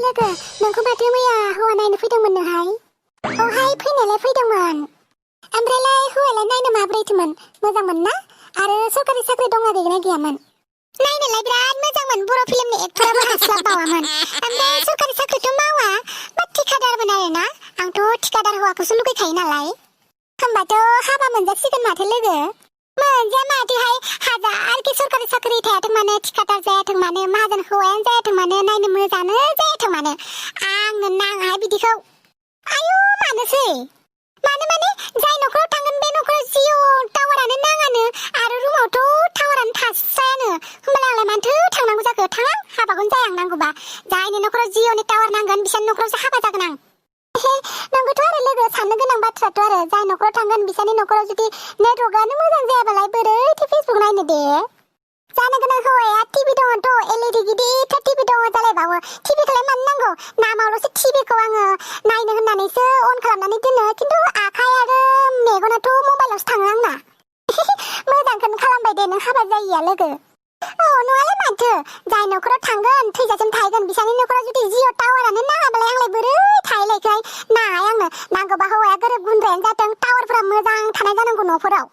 लोगो नोंखौ माथो मैया हौवा नायनो फैदोंमोननोहाय औहाय फैनायालाय फैदोंमोन ओमफ्रायलाय हौवायालाय नायनो माब्रैथोमोन मोजांमोन ना आरो सरकारि साख्रि दंना गैगोना गैयामोन नायनोलाय बिराद मोजांमोन बर' फिल्मनि एक्टराबो हास्लाबबावामोन ओमफ्राय सरकारि साख्रिथ' मावा मा थिकादारमोन आरोना आंथ' थिकादार हौवाखौसो लुगैखायो नालाय होमबाथ' हाबा मोनजासिगोन माथो लोगो मोनजाया माथोहाय हाजारखि सरकारि साख्रि थायाथों मानो थिकादार जायाथों मानो माहाजोन हौवायानो जायाथों मानो नायनो मोजाङानो जायाथों मानो आंनो नाङाहाय बिदिखौ आयु मानोसै मानो माने जाय न'खराव थांगोन बे न'खराव जिअ टावारानो नाङानो आरो रुमावथ' टावारानो थास्रायानो होमबालाय आंलाय मानोथो थांनांगौ जाखो थाङा हाबाखौनो जाया आं नांगौबा जायनि न'खराव जिअनि टावार नांगोन बिसोरनि न'खरावसो हाबा जागोन आं नंगौथ' आरो लोगो साननो गोनां बाथ्राथ' आरो जाय न'खराव थांगोन बिसोरनि न'खराव जुदि नेटवर्कआनो मोजां जायाबालाय बोरैथो फेसबुक नायनो दे जानो गोनां हौवाया टिभि दङथ' एलइडि गिदिरथार टिभि दङ जालायबावो टिभिखौलाय मानो नांगौ नामावल'सो टिभिखौ आङो नायनो होननानैसो अन खालामनानै दोनो खिन्थु आखाइ आरो मेगनाथ' मबाइलावसो थाङो आंना मोजांखौनो खालामबाय दे नों हाबा जायिया लोगो औ नङालाय माथो जाय न'खराव थांगोन थैजासिम थाहैगोन बिसोरनि न'खराव जुदि जिअ टावारानो नाङाबालाय आंलाय बोरै थाहैलायखोहाय नाङाहाय आंनो नांगौबा हौवाया गोरिब गुन्द्रायानो जाथों टावारफोरा मोजां थानाय जानांगौ न'फोराव